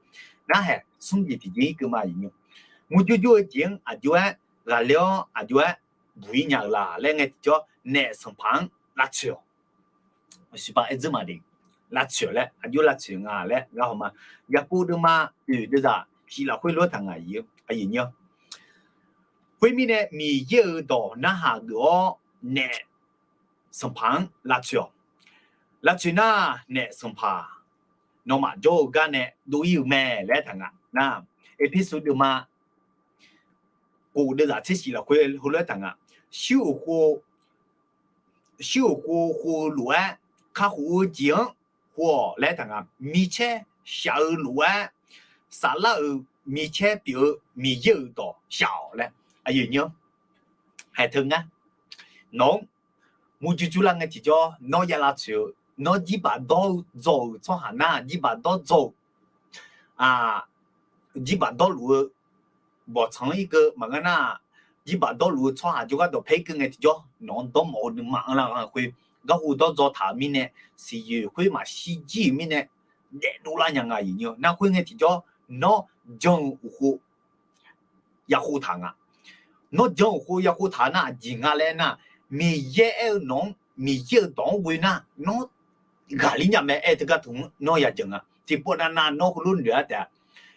Narhaq smr jeq tiqjeq-ir keuv ma aqyuif nyir. Murjur jur-eu jeq-anr aqjox-aer ghaqler-awr aqjox-aer buq-ir nya-eu la laer ngae tiqjawr naef sanqpaq-anr lavtsoeq-awq. Siqpav aer dzeur ma de. Lavtsoeq laer aqjox lavtsoeq nga laer ngar haw ma. Yaqkov deuvma oeq deuvzaq shif lafkhoer lof-aer taq nga aqyuif nyir-awr. Khoermirnae Miqyaer-euq dawq narhaq geuf-awr naef sanqpaq-anr lavtsoeq-awq. Lavtsoeq nar naef sanqpaq nawmaf jawr-eu gar nae dov-ir-euq mae laer taq nga nar. Erpersu deuvma kof deuvzaq tser shif lafkhoer heulof-aer taq nga. Shuir uq khov shuir uq khov khov-eu lof-aer kakhof-eu jeq-anr khov-awq laer taq nga. Micaer shaf-eu lof-aer saflar-euq micaer pyeuf-eu Miqyaer-euq dawq shaf-awq laer aqyuif nyir-awr. Haeq teu ngar nawq-anr murjur jur lar ngae tiqjawr nawr ya lavtsoeq-eu, nawr jirbaq dawr dzaw-euq tsawrhaq nar jirbaq dawr dzaw-eu jirbaq dawrluf-eu bawqtsanq-anr irkeuv maqngeur nar, jirbaq dawrluf-eu tsawrhaq jawrgar dawqpae irkeuv ngae tiqjawr nawq-anr dawrmawf-eu nuima-anr lar-eu khoer garhu dawrdzaw taq-euq mirnae, siqyoeq khoer maqshir jir-euq mirnae daefdov lar nya nga aqyuif nyir-awr. Nar khoer ngae tiqjawr nawr jan-euq uq khov yakhov taq nga. Nawr jan-euq uq khov yakhov taq nar aqjeq nga laer nar, Miqyaer aer-eu nawq-anr Miqyaer-euq dawq-anr ghoe nar nawr ghaqler nya mae aer-eu teugar teu-anr nawr ya jan nga. Tiqpov navnav nawr heulof noeq-ar taef-a.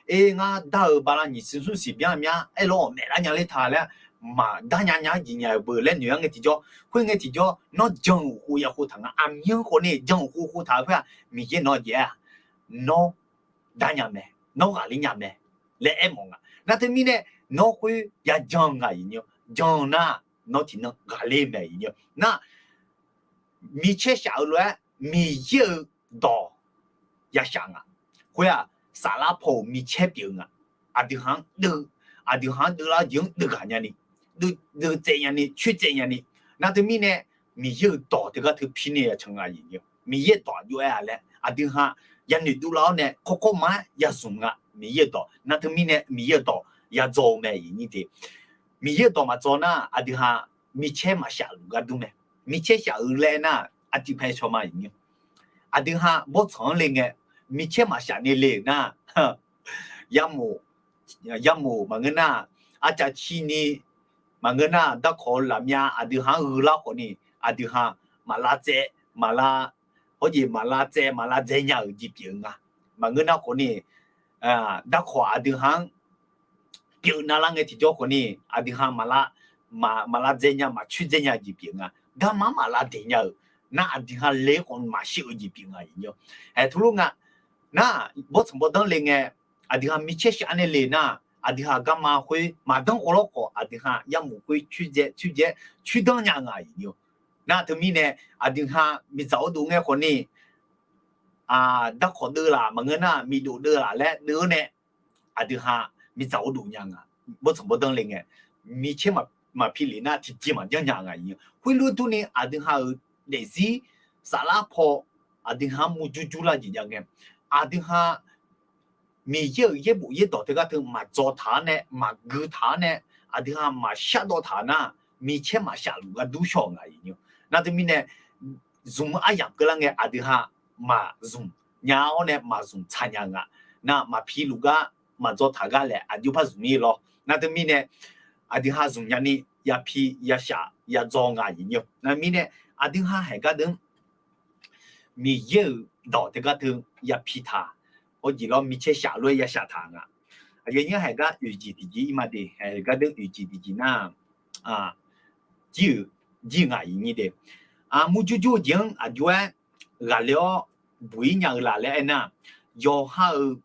Aer, ngar dar-euq bala nyiq siq smr siq byan mya aer lawr-awq naeq lar nya ler ta laer maqdar nya nya-aer jeq nya-euq beu laer noeq-ar ngae tiqjawr, khoer ngae tiqjawr nawr jan-euq uq khov yakhov taq nga. Aqmyanluf khawf ni jan-euq uq khov khov taq-eu khoer-aq Miqyaer nawq-anr jeq aer-aq, nawr dar nya mae, nawr ghaqler nya mae laer aermawf nga. Nar teumirnae nawr khoer ya jan-eu nga aqyuif nyir-awr. Jan-eu nar nawr tiqnan ghaqler mae aqyuif nyir-awr. Nar micaer shaf-eu lof-aer Miqyaer-euq dawq ya shaf nga. Khoer-aq saflar paw-euq micaer pyeuf-eu nga. Aqdui ha-anr deuv, aqdui ha-anr deuvlar-eu jeq-anr deuvghaq nyani, deuvtsaev nyani, coertsaev nyani. Nar teumirnae Miqyaer-euq dawq teugar teu pirnae ya can nga aqyuif nyir-awr. Miqyaer-euq dawq aqjox aer-a laer aqdui ha yanoeq dovlar-awr nae kawrkawr ma-aer ya zmq nga. Miqyaer-euq dawq nar teumirnae Miqyaer-euq dawq ya dzaw-eu mae aqyuif nyir de. Miqyaer-euq dawq maqdzaw nar aqdui ha micaer maqshaf luf gar dur mae. Micaer shaf-eu laer aernar aqdui pae caw ma aqyuif nyir-awr. Aqdui ha bawrtsanq-anr le ngae micaer maqshaf ni le-euq nar, yamof, yamof maqngeur nar, arcav cini maqngeur nar, darkawq-eu lafmyav aqdui ha-anr gheu lar khawf ni aqdui ha maq lavtsaev, maq la, hawr jeq maq lavtsaev maq lavdzae nya-euq jeq pyeuf-eu nga. Maqngeur nar khawf ni darkawq aqdui ha-anr pyeuf navlar ngae tiqjawr khawf ni aqdui ha maq la, maq lavdzae nya maq coerdzae nya-eu jeq pyeuf nga. Garma-anr maq lavdaeq nya-euq nar aqdui ha le khawf maqshir-eu jeq pyeuf nga aqyuif nyir-awr. Aer, teulof nga nar, bawrtsanq bawrdanr le ngae aqdui ha micaer shaf nae le nar, aqdui ha garma khoer maqdanr khawf lawr khawf aqdui ha yamof khoer coerdzae coerdzae coerdanr nya nga aqyuif nyir-awr. Nar teumirnae aqdui ha miqdzaq-awr dov ngae khawf ni darkawq deuv laf maqngeur nar miqdof deuv laf laer deuv-awr nae aqdui ha miqdzaq-awr dov nya nga. Bawrtsanq bawrdanr le ngae micaer maqpi lef nar tiqjeq maqjanr nya nga aqyuif nyir-awr. Khoerlof durni aqdui ha-euq daefzir saflar paw aqdui ha-anr murjur jur lar jeq jav ngae, aqdui ha Miqyaer-euq yaerbof yaerdawq teugar teu maqdzaw taq-awr nae maqgui taq-awr nae aqdui ha maqshardawv taq nar micaer maqshaf luf gar dur shaw-euq nga aqyuif nyir-awr. Nar teumirnae zmq aryamq keuvlar ngae aqdui ha maqzmq nya-awr nae maqzmq tsaq nya nga. Nar maqpi luf gar maqdzaw taq gar laer aqjox par zmq-ir lawr. Nar teumirnae aqdui ha zmq nyani yapi yashaf yadzaw nga aqyuif nyir-awr. Nar mirnae aqdui ha haeq gardeuv Miqyaer-euq dawq teugar teu yapi taq, hawr jeq lawr micaer shaf lof-aer yashaf taq nga. Aqyuif nyir haeq gar oeq jeq tiqjeq ir ma de, haeq gardeuv oeq jeq tiqjeq nar, jir-euq jir nga aqyuif nyir de. Murjur jur-eu jeq-anr aqjox-aer ghaqler-awr buq-ir nya-eu la laer aernar, yawqha-euq,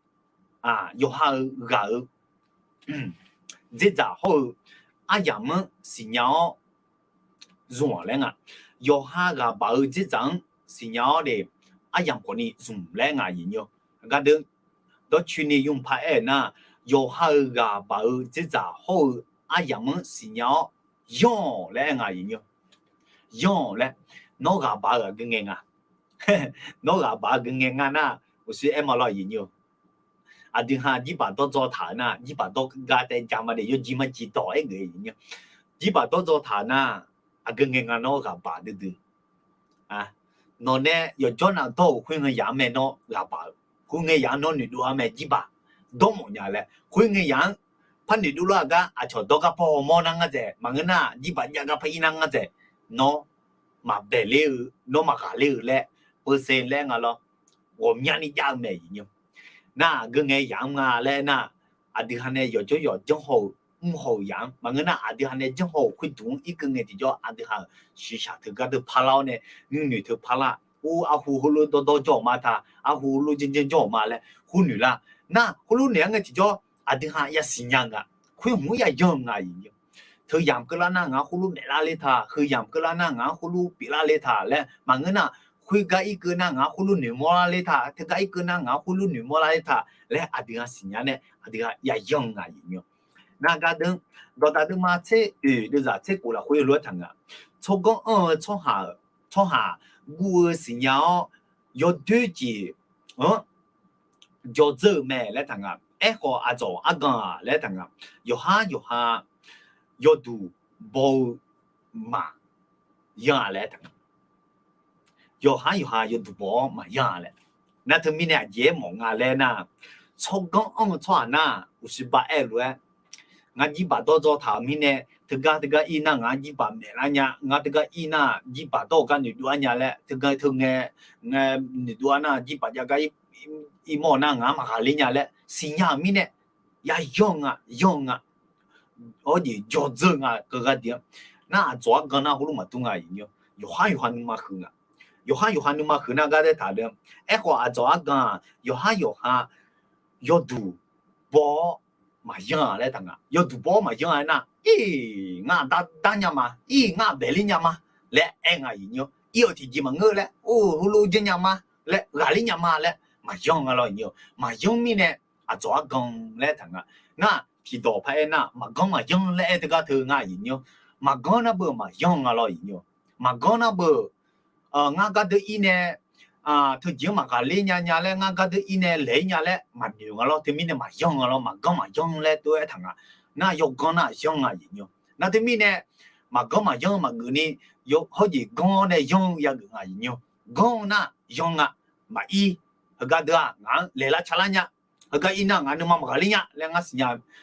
yawqha-euq ghaq-eu dzerdzaq hawr-eu aryamq-anr siqnya-awr zmq-awq laer nga. Yawqha ghaq baq-eu dzerdzaq-anr siqnya-awr de aryamq khawfni zmq laer nga aqyuif nyir-awr. Gardeuv dawrcoeni yumq paq aer-eu nar, yawqha-euq ghaq baq-eu dzerdzaq hawr-eu aryamq-anr siqnya-awr yanr-awq laer aer nga aqyuif nyir-awr. Yanr-awq laer, nawr ghaq baq-eu aqgeu ngae nga. Nawr ghaq baq-eu aqgeu ngae nga nar, uqshoe aer ma lawr aqyuif nyir-awr. Aqdui ha jirbaq dawrdzaw taq-euq nar, jirbaq dawr gar tae ja ma de, yawjir marjir dawq-aer geuf-eu nyir. Jirbaq dawrdzaw taq-euq nar, aqgeu ngae nga nawr ghaq baq duidui. Nawq nae yawqjawr nav dawr-euq khoerngae yaq-anr mae nawr ghaq baq-eu, khoerngae yaq-anr nawr noeqdov-ar mae jirbaq dawrmawf nya laer, khoerngae yaq-anr par noeqdov lar-euq gar aqcawq dawr gar paw mawr nar ngar dzaeq, maqngeur nar jirbaq jav gar par ir nar ngar dzaeq, nawr maqbaeq ler-eu, nawr maqghaq ler-eu laer, peusev laer nga lawr, ghawqmyani jav-eu mae iqnyir. Nar aqgeu ngae yaq-anr nga laer nar, aqdui ha nae yawqjawr yawq janrhaw-euq, mrhaw-euq yaq-anr maqngeur nar, aqdui ha nae janrhaw-euq khoerduq-anr irkeuv ngae tiqjawr aqdui ha-euq shiqshaq teugar deuq parlar-awr nae, nuinoeq teu parlar, or arhu heulof dawrdawr jawr-awq ma ta, arhu heulof janrjanr jawr-awq ma laer khoernoeq lar. Nar khoerlof noeq-aer ngae tiqjawr aqdui ha yasiq nya-eu nga, khoer hmq-anr yayanr-eu nga iqnyir. Teuyamq keuvlar nar ngaq-anr khoerlof maeflar ler ta, heuyamq keuvlar nar ngaq-anr khoerlof pyeuflar ler ta laer maqngeur nar, khoergar irkeuv nar ngaq-anr khoerlof noeqmawr lar ler ta, teugar irkeuv nar ngaq-anr khoerlof noeqmawr lar ler ta laer aqdui ha siqnya nae aqdui ha yayanr-eu nga iqnyir. Nar gardeuv, dawqdaq deuvma tser oeq deuvzaq tser khof lafkhoer lof-aer taq nga. Tsawrganr anr-eu tsawrhaq-euq, tsawrhaq guv-eu siqnya-awr, yawdoer jeq-anr jawrdzeur-eu mae laer taq nga. Aerkhawf aqdzawq argan-aq laer taq nga. Yawqhar yawqha yawduq baw-eu maqyanr-a laer taq nga. Yawqhar yawqha yawduq baw-awr maqyanr-a laer. Nar teumirnae aqjeq-aer mawf nga laer nar, tsawrganr anr-eu tsawrhaq nar uqshoe ba aer-eu lof-aer, ngar jirbaq dawrdzaw taq-euq mirnae, teugar teugar ir nar ngaq-anr jirbaq maeflar nya, ngar teugar ir nar jirbaq dawr-eu gar noeqdov-ar nya laer, teugar teungae ngae noeqdov-ar nar jirbaq jav gar irmawr-eu nar ngaq-anr maqghaqler nya laer siqnya-euq mirnae, yayanr-eu nga, yanr-eu nga, hawjeq jawrdzeur nga keuv gharduq-anr. Nar aqdzawq argan nar heulof maqdur nga iqnyir. Yawqhar yawqha nuima huiq nga. Yawqhar yawqha nuima huiq nar gar daer taq-eu. Aerkhawf aqdzawq argan-aq yawqhar yawqha yawduq baw-awr maqyanr-a laer taq nga. Yawduq baw-awr maqyanr-a aernar, ir ngar aqdar dar nya ma, ir ngar aqbaeq ler nya ma laer aer nga iqnyir. Ir-euq tiqjeq maqngeur laer, or heulof janr nya ma laer, ghaqler nya ma laer maqyanr nga lawr iqnyir. Maqyanr mirnae aqdzawq argan laer taq nga. Nar tiqdawq par aer nar maqganr maqyanr laer aer teugar teu nga iqnyir. Maqganr nar beu maqyanr nga lawr iqnyir. Maqganr nar beu ngar gardeuv ir nae teujeq-anr maqghaqler nya nya laer, ngar gardeuv ir nae laeq-ir nya laer maqnoeq nga lawr. Teumirnae maqyanr nga lawr, maqganr maqyanr laer tov-aer taq nga. Nar yawganr nar yanr nga iqnyir. Nar teumirnae maqganr maqyanr maqgeuf ni, hawjeq ganr-awr nae yanr-eu yageuf nga iqnyir. Ganr-eu nar yanr nga. Maqir, heugar deuv-aq ngaq-anr laeqlar calar nya, heugar ir nar ngaq nuima maqghaqler nya laer ngar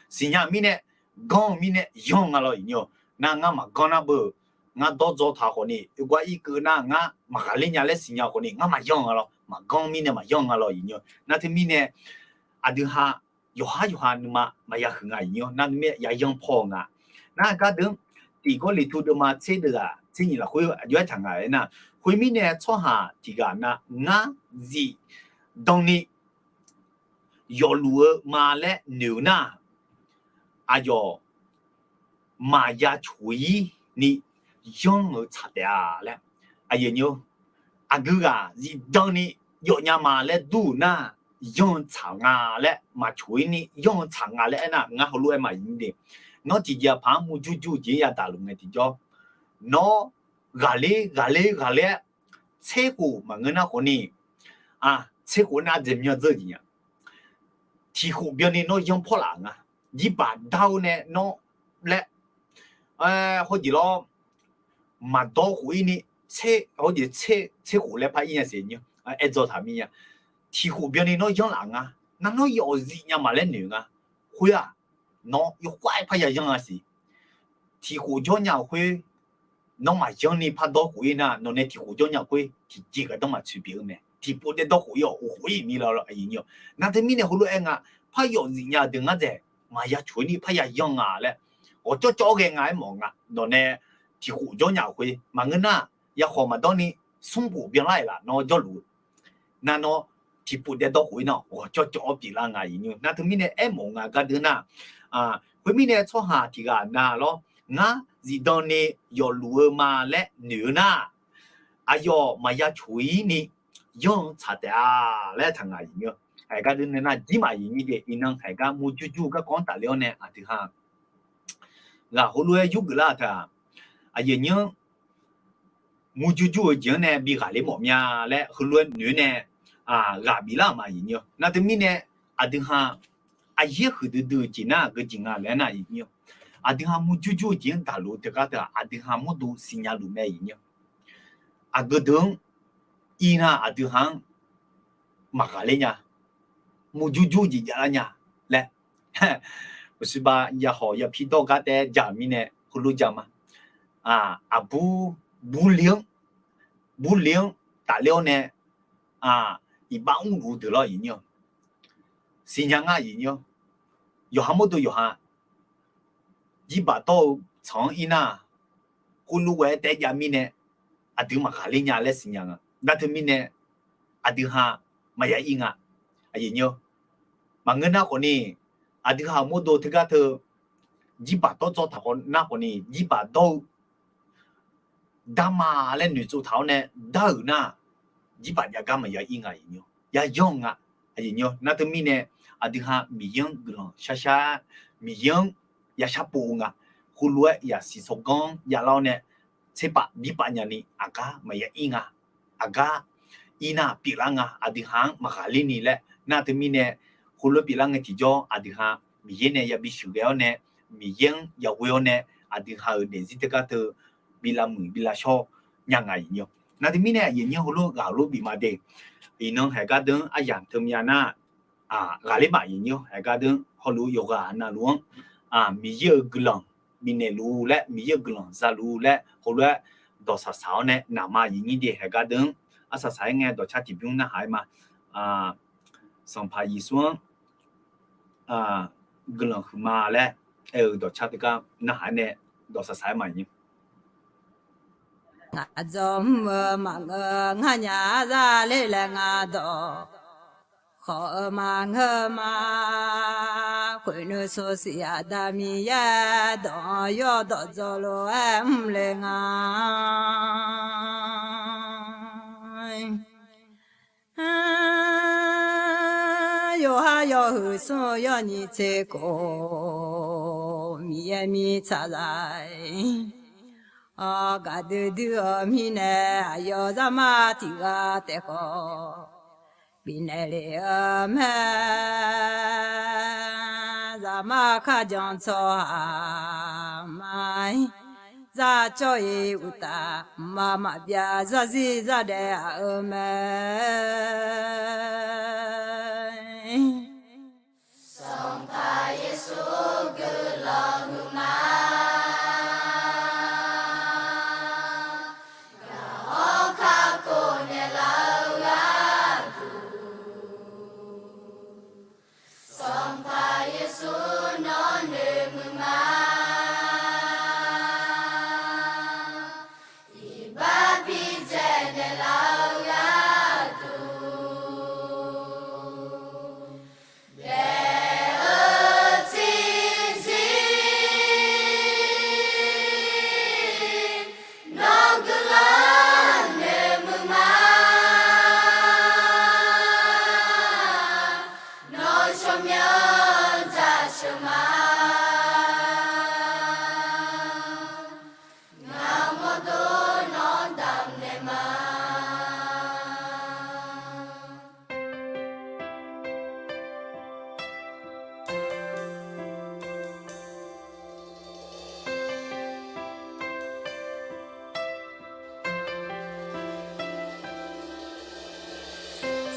siqnya mirnae, ganr-eu mirnae yanr nga lawr iqnyir. Nar ngar maqganr nar beu, ngar dawrdzaw taq khawf ni, oegar irkeuv nar ngar maqghaqler nya laer siqnya khawf ni ngar maqyanr nga lawr, maqganr mirnae maqyanr nga lawr iqnyir. Nar teumirnae aqdui ha yawqhar yawqha nuima maqya huiq nga iqnyir. Nar teumirnae yayanr paw-eu nga. Nar gardeuv-anr tiq Gawrliqtu deuvma tser deuvzaq tser nyiq lafkhoer aqjox-aer taq nga aernar, khoermirnae tsawrhaq tiq ghaq nav ngar zifdan ni yawfluf-eu ma laer noeq-eu nar, aqyawf maqya coq-ir ni yanr-eu tsaq taef-a laer. Aqyuif aqnyir, aqgeu ghaq zifdan ni yawf nya ma laer dur-euq nar, yanr-eu tsaq nga laer, maqcoq-ir ni yanr-eu tsaq nga laer aernar, ngar heulof-aer maqyuif ni de. Nawr tiqjeq paq-anr murjur jur-eu jeq-anr yadaq luf ngae tiqjawr, nawr ghaqler ghaqler ghaqler-aer tser khof maqngeur nar khawf ni, tser khof nar dzaeq myanr dzeur-eu jeq nya. Tiq khof byanni nawr yanr pawr laf nga. Jirbaq dar-eu nae nawr laer, hawjeq lawr, maqdawr khof-ir ni, hawjeq tser khof laer par ir nya siq nyir, aer dzaw taq mir nya. Tiq khof byanni nawr yanr laf nga. Nar nawr yawf zif nya ma laer noeq nga. Khoer-aq, nawr yawkhav-aer parya yanr nga siq. Tiq khof jawr nya-euq khoer, nawr maqyanr ni par dawr khof-ir nar, nawq nae tiq khof jawr nya khoer tiqjeq gardanr maqtsoeq pyeuf-eu mae. Tiqpov daef dawr khof-ir-awq, khof-ir mir la aqyuif nyir-awq. Nar teumirnae heulof-aer nga, par yawf zif nya deuq ngar dzaeq maqya coq-ir ni parya yanr nga laer, ghawqcawv cawv-awr ghae nga-aer mawf nga. Nawq nae tiq khof jawr nya-euq khoer maqngeur nar, yakhawf maqdawr ni smr khof byanlar-iq laf nawr jawrluf-eu. Nar nawr tiqpov daef dawr khof-ir nar ghawqcawv cawv-awr pyeuflar nga iqnyir. Nar teumirnae aermawf nga gardeuv nar, khoermirnae tsawrhaq tiq ghaq na lawr, ngar zifdan ni yawfluf-eu ma laer noeq-eu nar, aqyawf maqya coq-ir ni yanr-eu tsaq taef-a laer taq nga iqnyir. Haeq gardeuv nae nar jir maqyuif nyir de, iqnan haeq gar murjur jur-eu garkawv-anr tafler-awr nae aqdui ha ghaq heulof-aer yurgeuf lar-eu taq, aqyuif aqnyir-anr murjur jur-eu jeq-anr nae bi ghaqler mawf mya laer heulof-aer noeq-aer nae ghaq biflar-euq ma iqnyir. Nar teumirnae aqdui ha aqyaer huiqdui dui-eu jeq nar aqgeu jeq nga laer aernar, aqyuif nyir-awr, aqdui ha murjur jur-eu jeq-anr daqluf-eu teugar teu-aq, aqdui ha mawrdo siqnya luf mae, aqyuif nyir-awr. Aqgeu deuq-anr ir nar aqdui ha-anr maqghaqler nya, murjur jur-eu jeq javlar nya laer, uqsiqbav yahawq yapir dawr gar taef-aer ja-euq mirnae heulof ja ma. Aqbur, burle-anr, burle-anr tafler-awr nae iqbax mrluf-eu deuq lawr, aqyuif nyir-awr, siqnya ngar, aqyuif nyir-awr. Yawqha mawrdo yawqha jirbaq dawr-eu tsanq-anr ir nar, khoerlof ghae-aer taef-aer jav mirnae aqdui maqghaqler nya laer siqnya nga. Nar teumirnae aqdui ha maqya ir nga, aqyuif nyir-awr. Maqngeur nar khawfni, aqdui ha-euq mawrdo teugar teu jirbaq dawr dzaw taq khawf nar khawfni, jirbaq dawr-eu darma laer noeqtsov taq-awr nae dar-euq nar, jirbaq jav gar maqya ir nga, aqyuif nyir-awr. Yayanr nga, aqyuif nyir-awr. Nar teumirnae aqdui ha Miqyaer-anr guiqlanq sharshar, Miqyaer-anr yashar pov-eu nga. Khoerlof-aer yasiq tsawrganr javlar-awr nae tserpav birpav nyani aqgar maqya ir nga. Aqgar ir nar pyeuflar nga, aqdui ha-anr maqghaqler ni laer. Nar teumirnae khoerlof pyeuflar ngae tiqjawr aqdui ha Miqyaer nae yabi sheuqghae-awr nae, Miqyaer-anr yaghoe-awr nae, aqdui ha-euq daefzir teugar teu bi lavmuiq bi lavshawr nya nga, aqyuif nyir-awr. Nar teumirnae aqyuif nyir heulof ghaq lof bif ma de. Iqnan haeq gar deuq-anr aryamq teu mya nar, ghaqler ma, aqyuif nyir-awr. Haeq gar deuq-anr hawluf yawqghaq navluf-anr Miqyaer-euq guiqlanq bifnaeq luf-eu laer, Miqyaer-euq guiqlanq za luf-eu laer heulof-aer dawqsaq saq-awr nae naq ma, aqyuif nyir de. Haeq gar deuq-anr arsaq saq-aer ngae dawqcar tiqbymr narhaq-aer ma. Sanqpaq Yeqsur-anr guiqlanq huiqma laer aer-eu dawqcar teugar narhaq-aer nae dawqsaq saq-aer ma, aqyuif nyir. Ngaq dzawr mr-eu maqngeur ngar nya-a zar ler laer ngar dawq khawf-eu maqngeur ma. Khoeqnuiv sawqsiq Aqda Miqyaer dawq-anr yawdawq dzaw lof-aer mr le nga. Yawqha yawhuiq smr-eu yawnyiq tser khof, Miqyaer mirtsaq zaq-aer gaqdui dui-eu mirnae, aqyawf zaqmar tiq ghaq taef khawf bifnaeq lef-eu mae. Zaqmar kharjan tsawrhaq ma-ir, zar cawv-iq uqtaf, mqmaq maqbyav zarzir zardaef aq-eu mae. Sanqpaq Yeqsur guiqlanq huiqma. Gaq-awr kakhof naeqlaf-eu gharduq, Sanqpaq Yeqsur nawr noeqmuiq ma. Iqbax bidzaeq naeqlaf-eu gharduq, daef-eu tiqzir nawr guiqlanq noeqmuiq ma. Nawr tsawrmyanr dzaqsheuq ma. Ngaq-euq mawrdo nawr damqnaeq ma.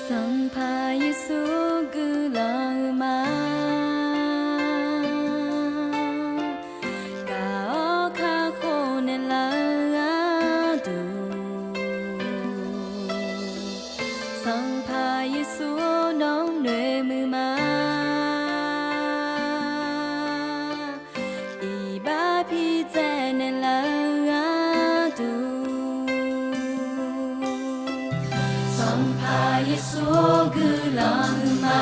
Sanqpaq Yeqsur guiqlanq huiqma. Gaq-awr kakhof naeqlaf-eu gharduq, Sanqpaq Yeqsur nawr noeqmuiq ma. Iqbax bidzaeq naeqlaf-eu gharduq, Sanqpaq Yeqsur guiqlanq huiqma.